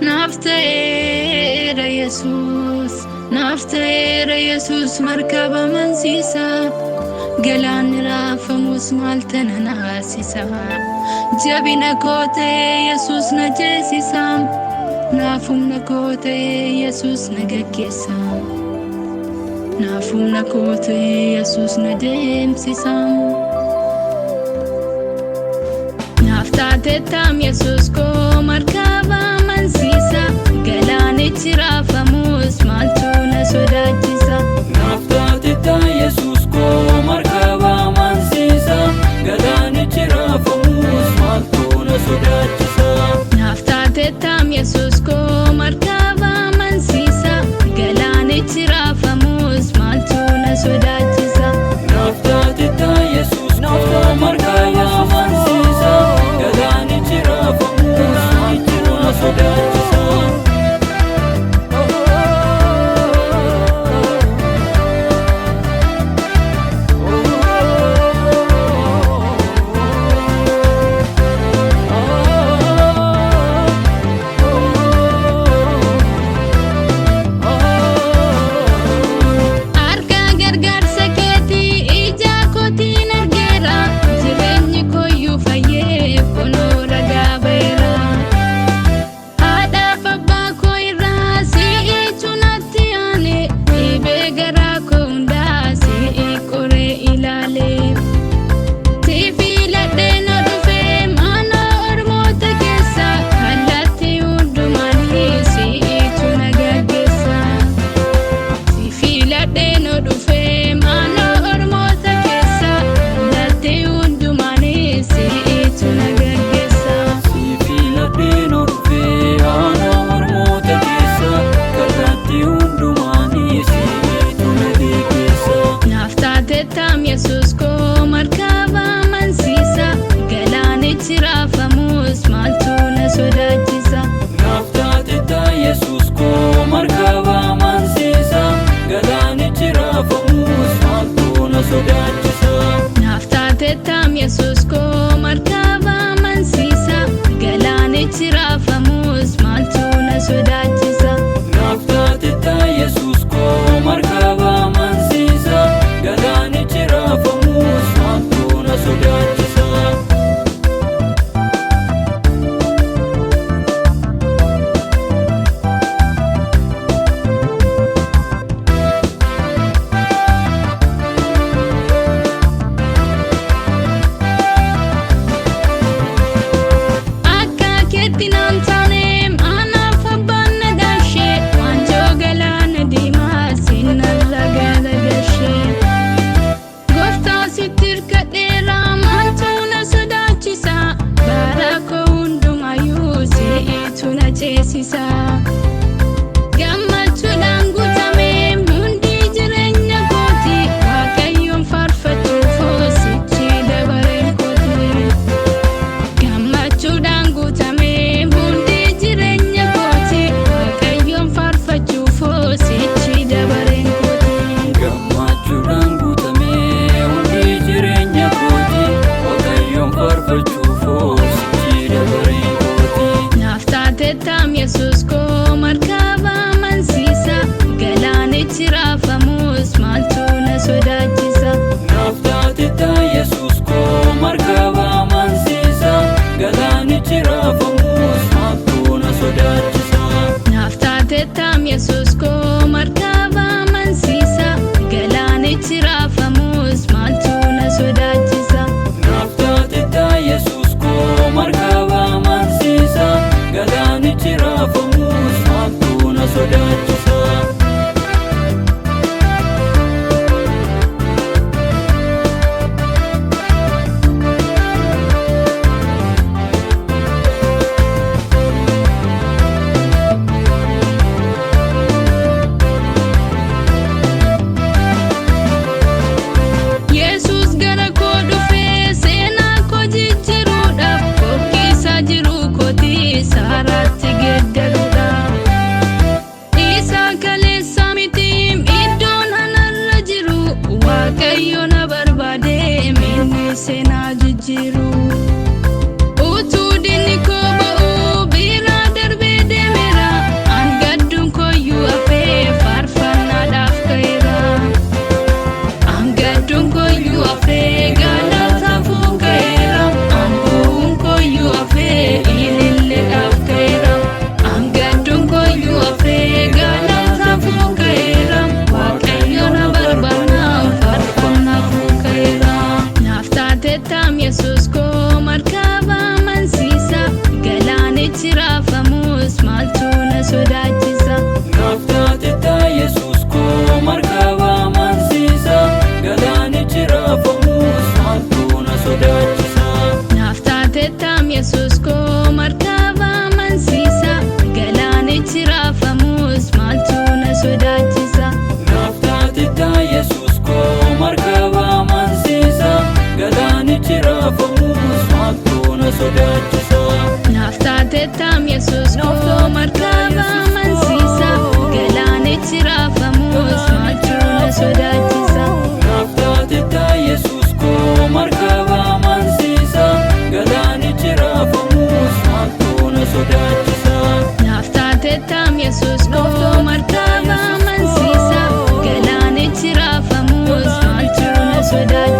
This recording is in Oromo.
Naaf ta'eera Yesuus, naaf ta'eera Yesuus markaba mansiisa. Galaanni raafamus maal tana naasisa. Jabina koo ta'ee Yesuus na ceesisa. Naaf humna koo ta'ee Yesuus na gaggeessa. Naaf humna koo ta'ee Yesuus na deemsisa. Naaf taatettaam Yesuus koo markaba mansiisa. Galaanichi raafamus maaltu na sodaachisa. Naaf taateetta Yesuus koo markaba amansiisa. Galaanichi raafamus maaltu na sodaachisa. Naaf taatettaam Yesuus koo markaba amansiisa. Galaanichi raafamus maaltu na sodaachisa. Naaf taateetta Yesuus koo markaba amansiisa. Galaanichi raafamus maaltu na sodaachisa. Harka gargaarsa keetii ija kootiin argeera. Jireenyi kooyyuu fayyee kunoo ragaa ba'eera. Haadhaaf abbaa koo irraa si'iitu natti aane. Dhibee garaa koo hundaa si'i qoree ilaale. Si filadhee na dhufee mana ormoota keessa. Kallattii hundumaanii si'iitu na gaggeessa. Si filadhee na dhufee mana ormoota keessa. Kallattii hundumaanii si'iitu na gaggeessa. Si filadhee na dhufee haala ormoota keessa. Kallattii hundumaanii si'iitu na geggeessa. Naaf taatettaam Yesuus koo markaba amansiisa. Galaanichi raafamus maaltu na sodaachisa. Naaf taateetta Yesuus koo markaba amansiisa. Galaanichi raafamus maaltu na sodaachisa. Naaf taatettaam Yesuus koo markaba amansiisa. Galaanichi raafamus maaltu na sodaachisa. Naaf taateetta Yesuus koo markaba amansiisa. Galaanichi raafamus maaltu na sodaachisa. Akka keetti naan taane anaaf abbaan na gaashee. Waanjoo galaana diimaa sinarra galagalchee. Gooftaa sitti hirkadheera maaltu na sodaachisa. Bara koo hundumayyuu si'iitu na ceesisa. Gammachuudhaan guutamee hundi jireenya kooti. Waaqayyoon faarfachuuf sichi dabareen kooti. Gammachuudhaan guutamee hundi jireenya kooti. Waaqayyoon faarfachuuf sichi dabareen kooti. Gammachuudhaan guutamee hundi jireenya kooti. Waaqayyoon faarfachuuf sichi dabareen kooti. Naaf taatettaam Yesuus koo. raafamus maaltu na sodaachisa? Naaf taatettaam Yesuus koo markaba amansiisa. Galaanichi raafamus maaltu na sodaachisa? Naaf taateetta Yesuus koo markaba amansiisa. Galaanichi raafamus maaltu na sodaachisa? Naaf taatettaam Yesuus koo markaba amansiisa. Galaanichi raafamus maaltu na sodaachisa?